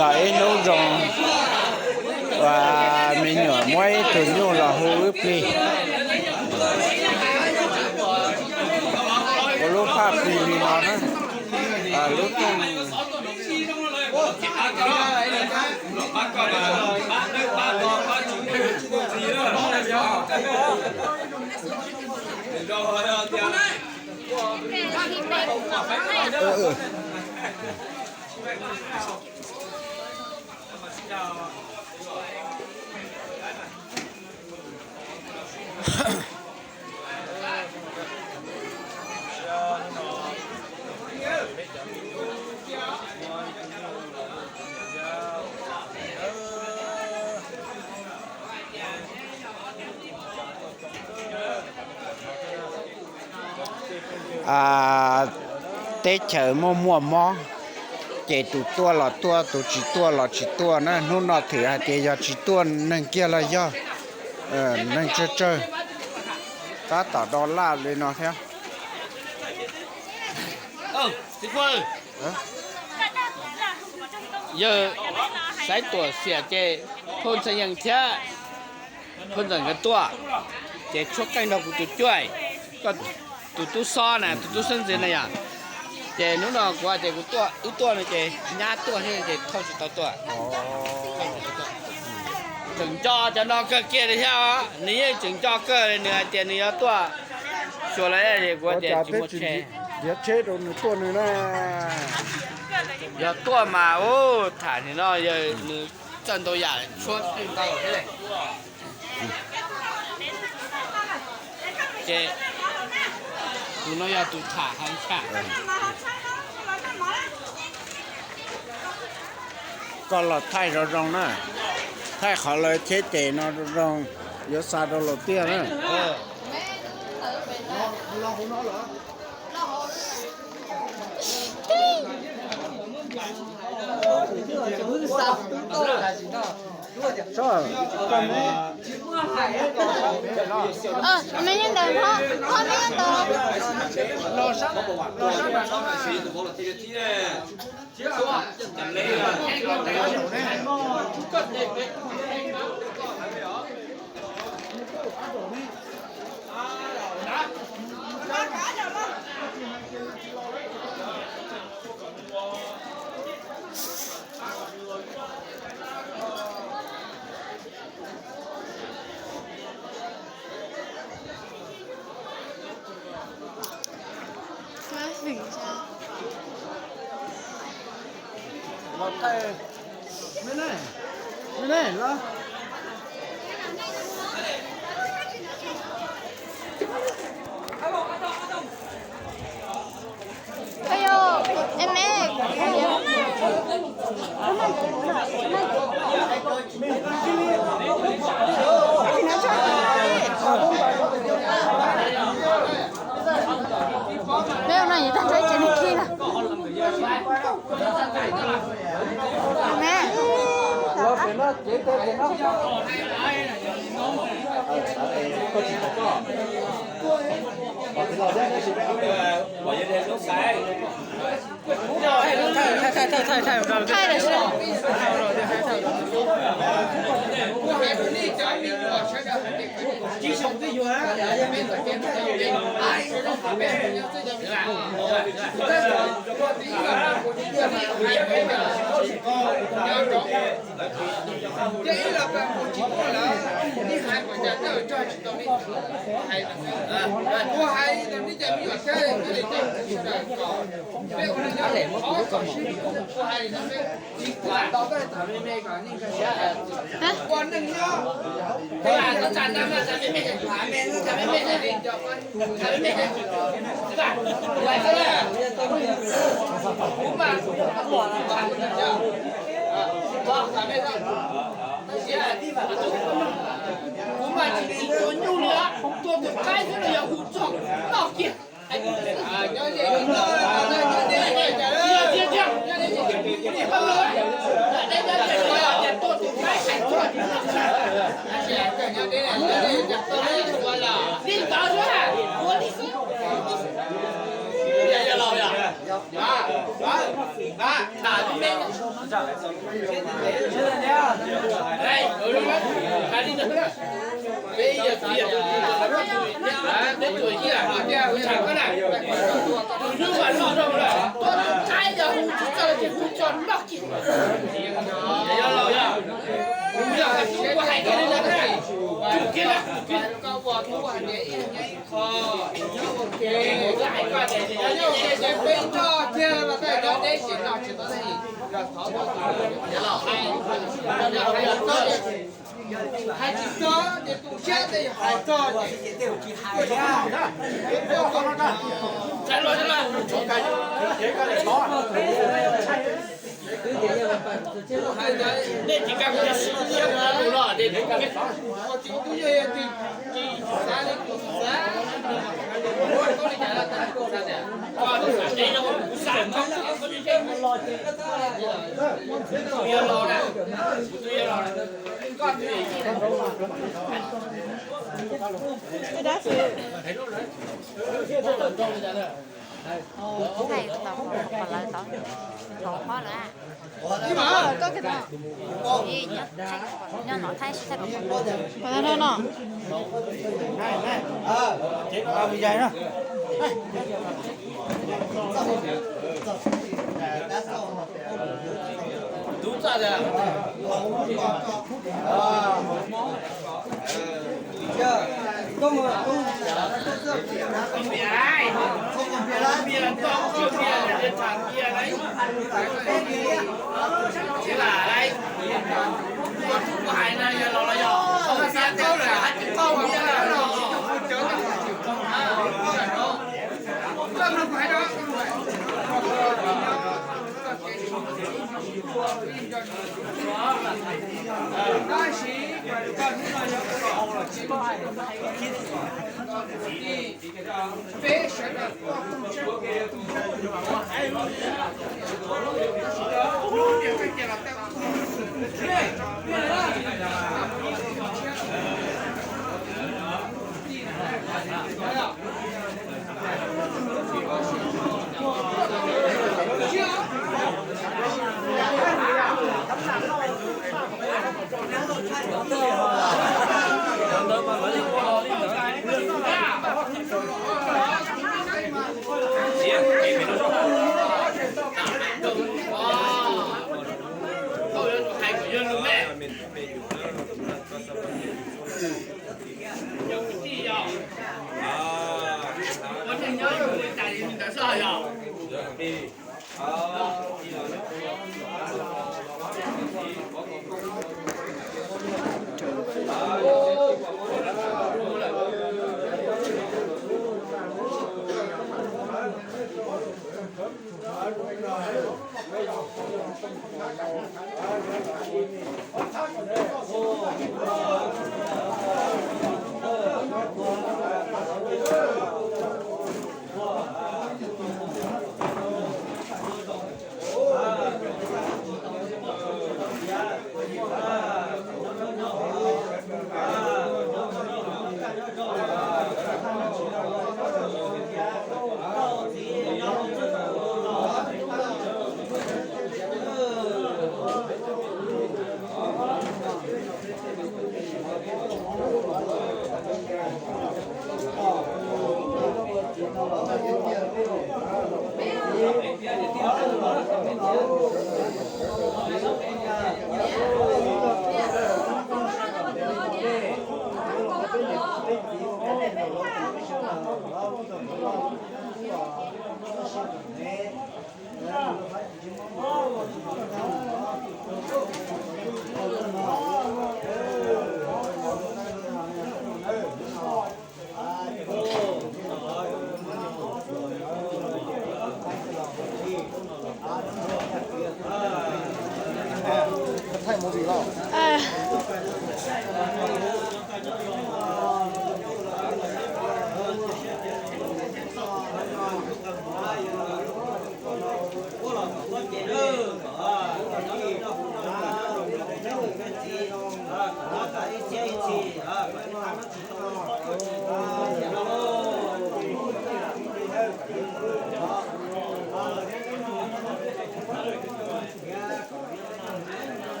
Yog ib hnub zoo, me nyuam muab ib tug nyuj los hu wb plig. Kuv lub phaj plig li no na, lub rooj. Teb chaws muaj muaj mob, ces tus tuaj los tuaj, tus tsis tuaj los tsis tuaj na. Hnub no thwm hais tias yog tsis tuaj neeg kiag los yog neeg tsawg tsawg, tab tom do laj li no thiab. Yawg Xaiv Tuam Xiam ces phauj ntxhais Yees thiab phauj ntxawm nkawd tuaj, ces tshuab qeej nrog kuv tus cuaj, koj tus tub xob na, tus tub xeeb ntxwv na yom. Ces hnub no kuv hais tias kuv tuaj, wb tuaj no ces nyab tuaj thiab ces thauj tsis tau tuaj. Tseem nco cov no kawg kiag li thiab, nws yeej tseem nco kawg li, nws hais tias nws yuav tuaj xyuas los es kuv tias tsis muaj tsheb. Yog tuaj mas ub, tham nim no yog nws txawj ntau yam tshuab qeej ntau thiab. Ces tus no yog tus tham heev tshaj. Koj los thaij zoo zoo na, thaij qhov lawv cheb ces no zoo zoo, yuav xa rau Laus Tiaj na. Kuv mas tsis tsis tua nyuj li, tua tus qaib xwb los yog hu txog noj kiag. Li ntawd xwb, ua li xwb. Hais tsis txog ces tu siab, hais txog ces Thaij tau qhov lawv tau thov qhob lawm. Nyob no thaij sib thaij kom no no.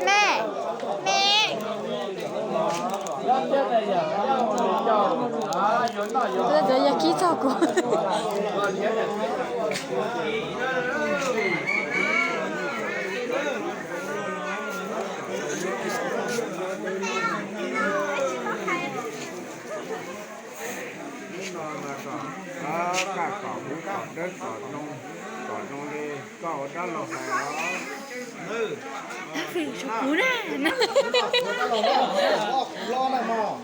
Me, me, tus yog kib txog kuv. Hnub no mas kom, kom kaj kom kuv kom dawb kom zoo, kom zoo li koj ua dab laug hais os. Kuv na. Ua dab laug los, los na mog.